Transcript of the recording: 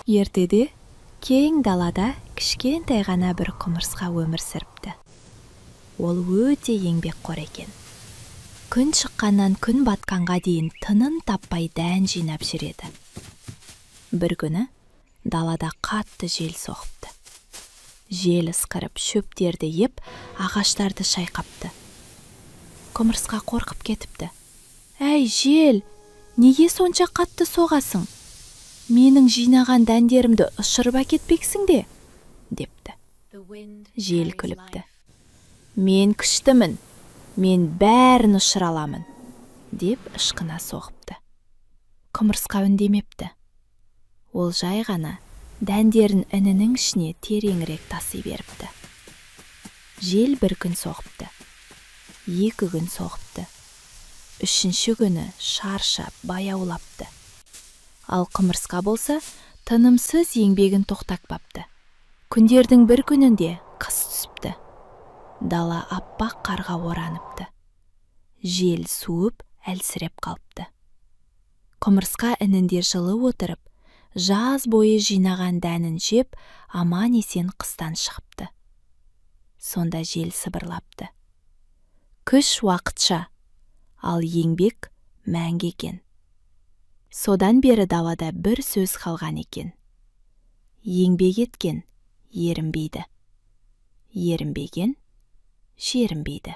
Ертеде кең далада кішкентай ғана бір құмырсқа өмір сүріпті. Ол өте еңбекқор екен. Күн шыққаннан күн батқанға дейін тыным таппай дән жинап жүреді. Бір күні далада қатты жел соғыпты. Жел ысқырып, шөптерді иіп, ағаштарды шайқапты. Құмырсқа қорқып кетіпті. «Әй, жел, неге сонша қатты соғасың? Менің жинаған дәндерімді ұшырып әкетпексің де?» – депті. Жел күліпті. «Мен күштімін, мен бәрін ұшыра аламын», – деп ышқына соғыпты. Құмырсқа үндемепті. Ол жай ғана дәндерін інінің ішіне тереңірек таси беріпті. Жел бір күн соғыпты, 2 күн соғыпты, үшінші күні шаршап, баяулапты. Ал құмырсқа болса, тынымсыз еңбегін тоқтатпапты. Күндердің бір күнінде қыс түсіпті. Дала аппақ қарға ораныпты. Жел суып, әлсіреп қалыпты. Құмырсқа інінде жылы отырып, жаз бойы жинаған дәнін жеп, аман есен қыстан шығыпты. Сонда жел сыбырлапты: «Күш уақытша, ал еңбек мәңгі екен». Содан бері далада бір сөз қалған екен: еңбек еткен ерінбейді, ерінбеген жерінбейді.